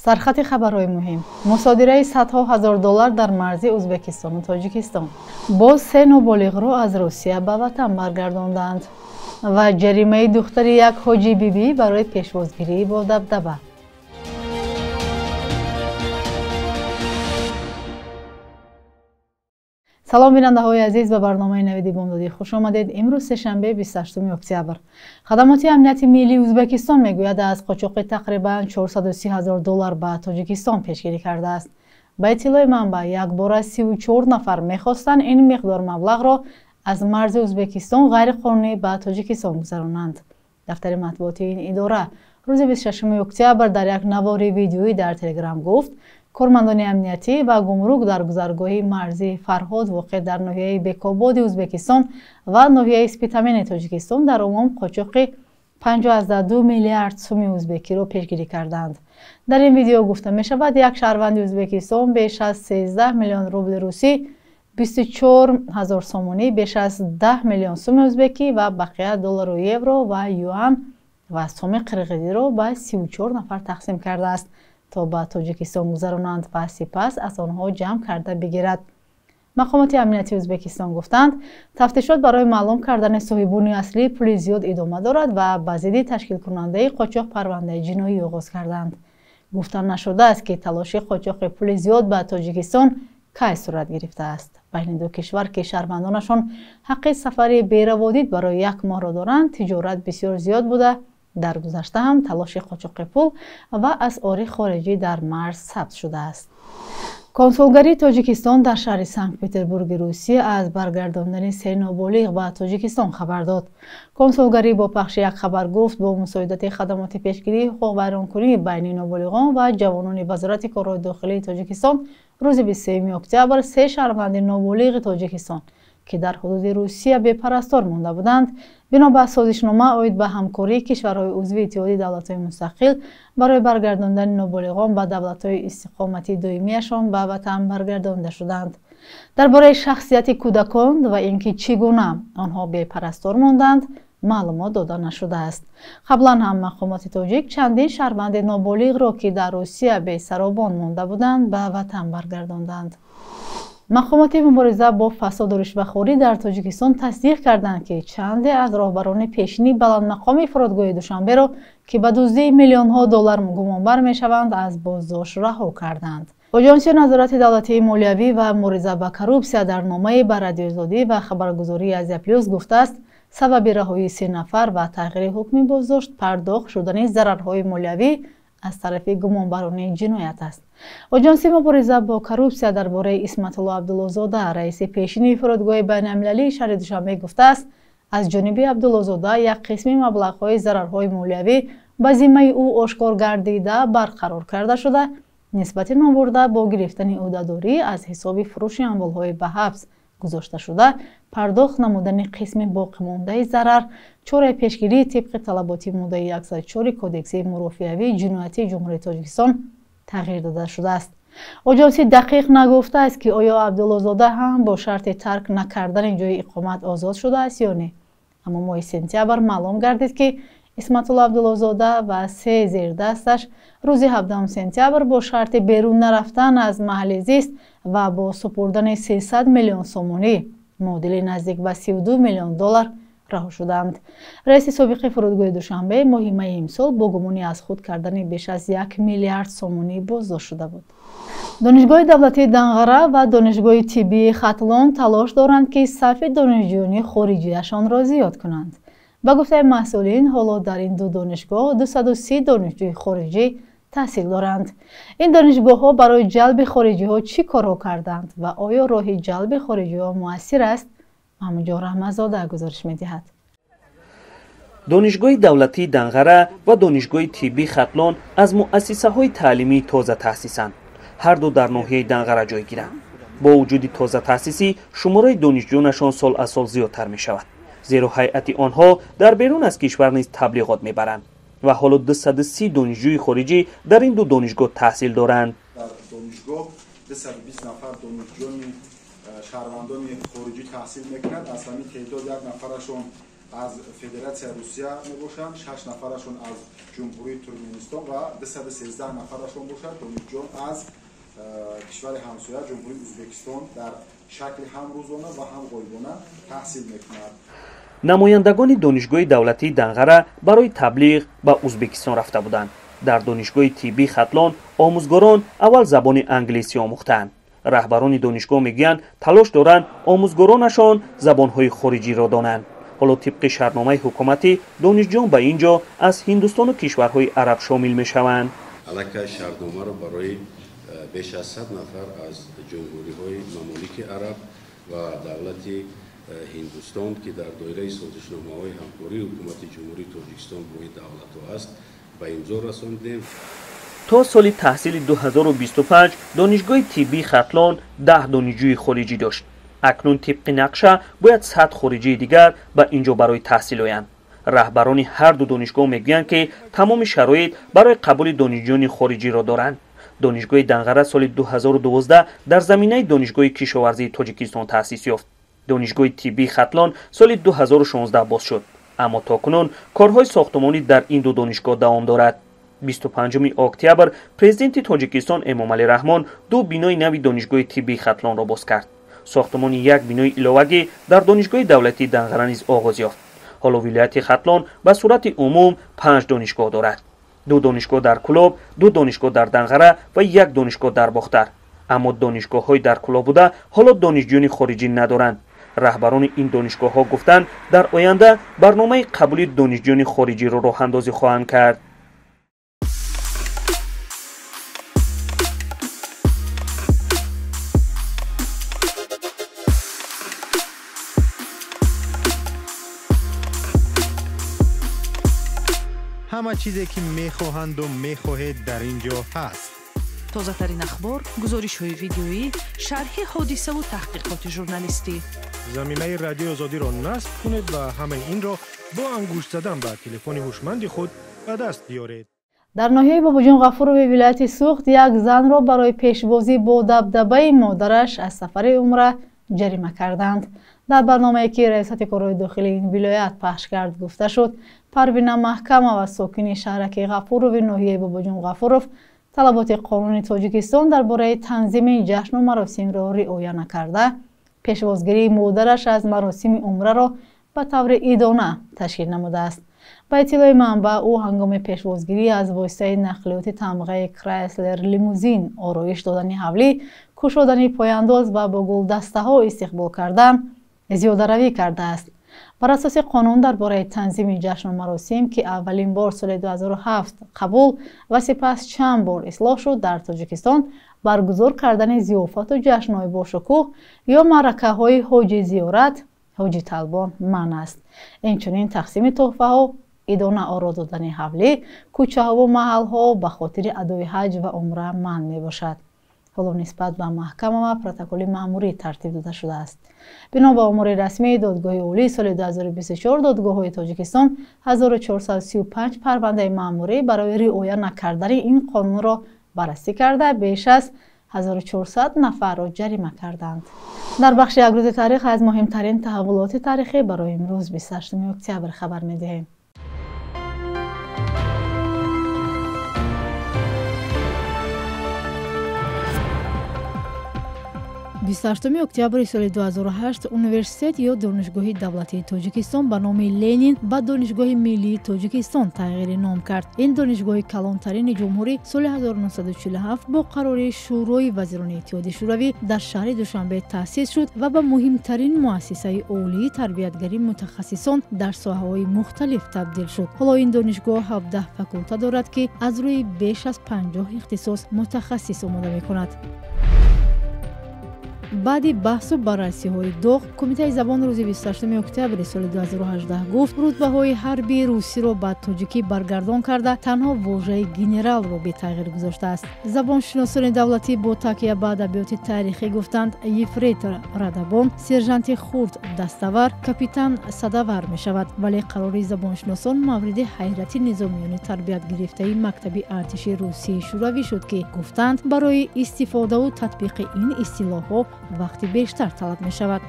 Сархати хабарҳои муҳим: мусодираи садҳо ҳазор доллар дар марзи Ӯзбекистону Тоҷикистон. Боз се ноболиғро аз Русия ба ватан баргардонданд ва ҷаримаи духтари як ҳоҷи бибӣ барои пешвозгирӣ бо дабдаба. Салом, бинандаҳои азиз, ба барномаи Навиди Бомдодӣ хуш омадед. Имрӯз сешанбе, 28 октябр. Хадамоти амнияти миллии Ӯзбекистон мегӯяд, аз қочоқи тақрибан 430 ҳазор доллар ба Тоҷикистон пешгирӣ кардааст. Ба иттилои манбаъ, якбора 34 нафар мехостанд ин миқдор маблағро аз марзи Ӯзбекистон ғайриқонунӣ ба Тоҷикистон гузаронанд. Дафтари матбуотии ин идора рӯзи 26 октябр дар як навори видеоӣ дар Телеграм гуфт, кормандони амниятӣ ва гумрук дар гузаргоҳи марзии Фарҳод, воқеъ дар ноҳияи Бекободи Ӯзбекистон ва ноҳияи Спитамени Тоҷикистон, дар умум қочоқи 5,2 миллиард суми ӯзбекиро пешгирӣ карданд. Дар ин видео гуфта мешавад, як шаҳрванди Ӯзбекистон беш аз 13 миллион рубли русӣ, 24 ҳазор сомонӣ, беш аз 10 миллион суми ӯзбекӣ ва бақия доллару евро ва юан ва суми қирғизиро ба 34 нафар тақсим кардааст, то ба Тоҷикистон гузаронанд ва сипас аз онҳо ҷамъ карда бигирад. Мақомоти амнияти Ӯзбекистон гуфтанд, тафтишот барои маълум кардани соҳибони аслии пули зиёд идома дорад ва ба зидди ташкилкунандаи қочоқ парвандаи ҷиноӣ оғоз карданд. Гуфта нашудааст, ки талоши қочоқи пули зиёд ба Тоҷикистон кай сурат гирифтааст. Байни ду кишвар, ки шаҳрвандонашон ҳаққи сафари бераводид барои як моҳро доранд, тиҷорат бисёр зиёд буда, дар гузашта ҳам талоши қочоқи пул ва асъори хориҷӣ дар марз сабт шудааст. Консулгарии Тоҷикистон дар шаҳри Санкт-Петербурги Русия аз баргардондани се ноболиғ ба Тоҷикистон хабар дод. Консулгарӣ бо пахши як хабар гуфт, бо мусоидати хадамоти пешгирии ҳуқуқвайронкунӣ байни ноболиғон ва ҷавонони Вазорати корҳои дохилии Тоҷикистон рӯзи 23 октябр се шаҳрванди ноболиғи Тоҷикистон, ки дар ҳудуди Русия бепарастор монда буданд, бино ба созишнома оид ба ҳамкории кишварҳои узви Иттиҳоди давлатҳои мустақил барои баргардондани ноболиғон ба давлатҳои истиқомати доимияшон ба ватан баргардонда шуданд. Дар бораи шахсияти кӯдакон ва ин ки чӣ гуна онҳо бепарастор монданд, маълумот дода нашудааст. Қаблан ҳам мақомоти тоҷик чандин шаҳрванди ноболиғро, ки дар Русия бесаробон монда буданд, ба ватан баргардонданд. Мақомоти мубориза бо фасоду ришвахорӣ дар Тоҷикистон тасдиқ карданд, ки чанде аз роҳбарони пешини баландмақоми фурудгоҳи Душанберо, ки ба дуздии миллионҳо доллар гумонбар мешаванд, аз боздошт раҳо карданд. Оҷонсии назорати давлатии молиявӣ ва мубориза ба коррупсия дар номае ба Радиоозодӣ ва хабаргузории Азия Плюс гуфтааст, сабаби раҳоии се нафар ва тағйири ҳукми боздошт пардохт шудани зарарҳои молиявӣ аз тарафи гумонбарони ҷиноят аст. Оҷонси мубориза бо коррупсия дар бораи Исматулло Абдуллозода, раиси пешини фурудгоҳи байналмилалии шаҳри Душанбе, гуфтааст, аз ҷониби Абдуллозода як қисми маблағҳои зарарҳои молиявӣ ба зиммаи ӯ ошкор гардида барқарор карда шуда, нисбати номбурда бо гирифтани ӯҳдадорӣ аз ҳисоби фурӯши амволҳои ба ҳабс гузошта шуда, пардохт намудани қисми боқимондаи зарар чораи пешгирӣ тибқи талаботи моддаи 104 Кодекси мурофиавии ҷиноятии Ҷумҳурии Тоҷикистон тағйир дода шудааст. Оҷонсӣ дақиқ нагуфтааст, ки оё Абдуллозода ҳам бо шарти тарк накардани ҷои иқомат озод шудааст ё не. Аммо моҳи сентябр маълум гардид, ки Исматулло Абдуллозода ва се зердасташ рӯзи 17 сентябр бо шарти берун нарафтан аз маҳалли зист ва бо супурдани 300 миллион сомонӣ, муодили наздик ба 32 миллион доллар, раҳо шуданд. Раиси собиқи фурудгоҳи Душанбе моҳи майи имсол бо гумони аз худ кардани беш аз 1 миллиард сомонӣ боздошт шуда буд. Донишгоҳи давлатии Данғара ва Донишгоҳи тиббии Хатлон талош доранд, ки сафи донишҷӯёни хориҷиашонро зиёд кунанд. Ба гуфтаи масъулин, ҳоло дар ин ду донишгоҳ 230 донишҷӯи хориҷӣ таҳсил доранд. Ин донишгоҳҳо барои ҷалби хориҷиҳо чӣ корҳо карданд ва оё роҳи ҷалби хориҷиҳо муассир аст? Маҳмудҷон Раҳматзода гузориш медиҳад. Донишгоҳи давлатии Данғара ва Донишгоҳи тиббии Хатлон аз муассисаҳои таълимии тоза таъсисанд. Ҳар ду дар ноҳияи Данғара ҷойгиранд. Бо вуҷуди тозатаъсисӣ, шумораи донишҷӯёнашон сол аз сол зиёдтар мешавад, зеро ҳайати онҳо дар берун аз кишвар низ таблиғот мебаранд ва ҳоло 230 донишҷӯи хориҷӣ дар ин ду донишгоҳ таҳсил доранд. Дар донишгоҳ 220 нафар донишҷӯёни шаҳрвандони хориҷӣ таҳсил мекунад. Аз ҳамин теъдод як нафарашон аз Федератсияи Русия мебошанд, 6 нафарашон аз Ҷумҳурии Туркманистон ва 213 нафарашон бошад донишҷӯён аз кишвари ҳамсоя Ҷумҳурии Ӯзбекистон дар шакли ҳам рӯзона ва ҳам ғоибона таҳсил мекунанд. Намояндагони донишгоҳи давлатии Данғара барои таблиғ ба Ӯзбекистон рафта буданд. Дар донишгоҳи тиббии Хатлон омӯзгорон аввал забони англисӣ омӯхтанд. Раҳбарони донишгоҳ мегӯянд, талош доранд омӯзгоронашон забонҳои хориҷиро донанд. Ҳоло тибқи шартномаи ҳукуматӣ донишҷӯён ба ин ҷо аз Ҳиндустону кишварҳои араб шомил мешаванд. Аллакай шартномаро барои беш аз 100 нафар аз ҷумҳуриҳои мамолики араб ва давлати Ҳиндустон, ки дар доираи созишномаҳои ҳамкории ҳукумати Ҷумҳурии Тоҷикистон бо ин давлатҳо аст, ба имзо расондем. То соли таҳсили 2025 донишгоҳи тиббии Хатлон 10 донишҷӯи хориҷӣ дошт. Акнун тибқи нақша бояд 100 хориҷии дигар ба ин ҷо барои таҳсил оянд. Раҳбарони ҳар ду донишгоҳ мегӯянд, ки тамоми шароит барои қабули донишҷӯёни хориҷиро доранд. Донишгоҳи Данғара соли 2012 дар заминаи Донишгоҳи кишоварзии Тоҷикистон таъсис ёфт. Донишгоҳи тиббии Хатлон соли 2016 боз шуд, аммо то кунун корҳои сохтумонӣ дар ин ду донишгоҳ давом дорад. 25 октябр президенти Тоҷикистон Эмомалӣ Раҳмон ду бинои нави донишгоҳи тиббии Хатлонро боз кард. Сохтумони як бинои иловагӣ дар донишгоҳи давлатии Данғара низ оғоз ёфт. Ҳоло вилояти Хатлон ба сурати умум 5 донишгоҳ дорад. 2 донишгоҳ дар Кӯлоб, 2 донишгоҳ дар Данғара ва 1 донишгоҳ дар Бохтар. Аммо донишгоҳҳои дар Кӯлоб буда ҳоло донишҷӯёни хориҷӣ надоранд. Раҳбарони ин донишгоҳҳо гуфтанд, дар оянда барномаи қабули донишҷӯёни хориҷиро роҳандозӣ хоҳанд кард. Ҳама чизе ки мехоҳанду мехоҳед дар ин ҷо ҳаст. Тозатарин ахбор, гузоришҳои видеоӣ, шарҳи ҳодисаву таҳқиқоти журналистӣ. Заминаи Радиои Озодиро насб кунед ва ҳамаи инро бо ангушт задан ба телефони ҳушманди худ ба даст биёред. Дар ноҳияи Бобоҷон Ғафурови вилояти Суғд як занро барои пешвозӣ бо дабдабаи модараш аз сафари умра ҷарима карданд. Дар барномае ки раёсати корҳои дохилии ин вилоят пахш кард, гуфта шуд, Парвина Маҳкамова, сокини шаҳраки Ғафурови ноҳияи Бобоҷон Ғафуров, талаботи қонуни Тоҷикистон дар бораи танзими ҷашну маросимро риоя накарда, пешвозгирии модараш аз маросими умраро ба таври идона ташкил намудааст. Ба иттилои манбаъ, ӯ ҳангоми пешвозгирӣ аз воситаи нақлиёти тамғаи Крайслер лимузин ороиш додани ҳавлӣ, кушодани пояндоз ва бо гулдастаҳо истиқбол кардан зиёдаравӣ кардааст. Бар асоси қонун дар бораи танзими ҷашну маросим, ки аввалин бор соли 2007 қабул ва сипас чанд бор ислоҳ шуд, дар Тоҷикистон баргузор кардани зиёфату ҷашнҳои бошукӯҳ ё маъракаҳои ҳоҷи зиёрат, ҳоҷи талбон манъ аст. Инчунин тақсими тӯҳфаҳо, идона оро додани ҳавлӣ, кӯчаҳову маҳалҳо ба хотири адои ҳаҷ ва умра манъ мебошад. Ҳоло нисбат ба Маҳкамова протоколи маъмурӣ тартиб дода шудааст. Бино ба омори расмии Додгоҳи Олӣ, соли 2024 додгоҳҳои Тоҷикистон 1435 парвандаи маъмурӣ барои риоя накардани ин қонунро баррасӣ карда, беш аз 1400 нафарро ҷарима карданд. Дар бахши як рӯзи таърих аз муҳимтарин таҳаввулоти таърихӣ барои имрӯз 28 октябр хабар медиҳем. 28 октябри соли 2008 университет ё Донишгоҳи давлатии Тоҷикистон ба номи Ленин ба Донишгоҳи миллии Тоҷикистон тағйири ном кард. Ин донишгоҳи калонтарини ҷумҳурӣ соли 1947 бо қарори Шӯрои вазирони Иттиҳоди Шӯравӣ дар шаҳри Душанбе таъсис шуд ва ба муҳимтарин муассисаи олии тарбиятгарии мутахассисон дар соҳаҳои мухталиф табдил шуд. Ҳоло ин донишгоҳ 17 факулта дорад, ки аз рӯи беш аз 50 ихтисос мутахассис омода мекунад. Баъди баҳсу баррасиҳои доғ, Кумитаи забон рӯзи 28 октябри соли 2018 гуфт, рутбаҳои ҳарбии русиро ба тоҷикӣ баргардон карда, танҳо вожаи генералро бетағйир гузоштааст. Забоншиносони давлатӣ бо такя ба адабиёти таърихӣ гуфтанд, ефрейтор радабон, сержанти хурд даставар, капитан садавар мешавад, вале қарори забоншиносон мавриди ҳайрати низомиёни тарбиятгирифтаи мактаби артиши Русияи Шӯравӣ шуд, ки гуфтанд, барои истифодаву татбиқи ин истилоҳҳо вақти бештар талаб мешавад.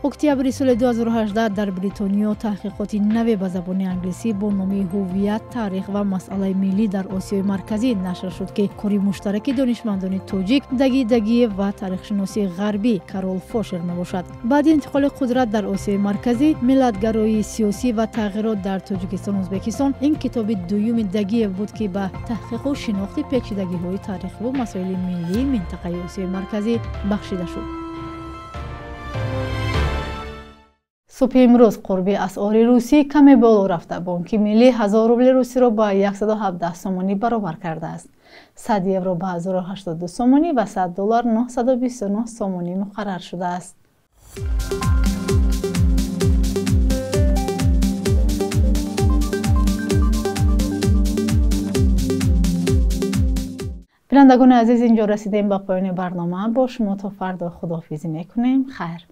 Октябри соли 2018 дар Бритониё таҳқиқоти наве ба забони англисӣ бо номи «Ҳуввият, таърих ва масъалаи миллӣ дар Осиёи Марказӣ» нашр шуд, ки кори муштараки донишмандони тоҷик Даги Дагиев ва таърихшиноси ғарбӣ Карол Фошер мебошад. Баъди интиқоли қудрат дар Осиёи Марказӣ, миллатгароии сиёсӣ ва тағйирот дар Тоҷикистону Ӯзбекистон ин китоби дуюми Дагиев буд, ки ба таҳқиқу шинохти печидагиҳои таърихиву масоили миллии минтақаи Осиёи Марказӣ бахшида шуд. Субҳи имрӯз қурби асъори русӣ каме боло рафта, Бонки Миллӣ 1000 рубли русиро ба 117 сомонӣ баробар кардааст. 100 евро ба 1082 сомонӣ ва 100 доллар 929 сомонӣ муқаррар шудааст. Бинандагони азиз, инҷо расидем ба поёни барнома. Бо шумо то фардо худоҳофизӣ мекунем. Хайр.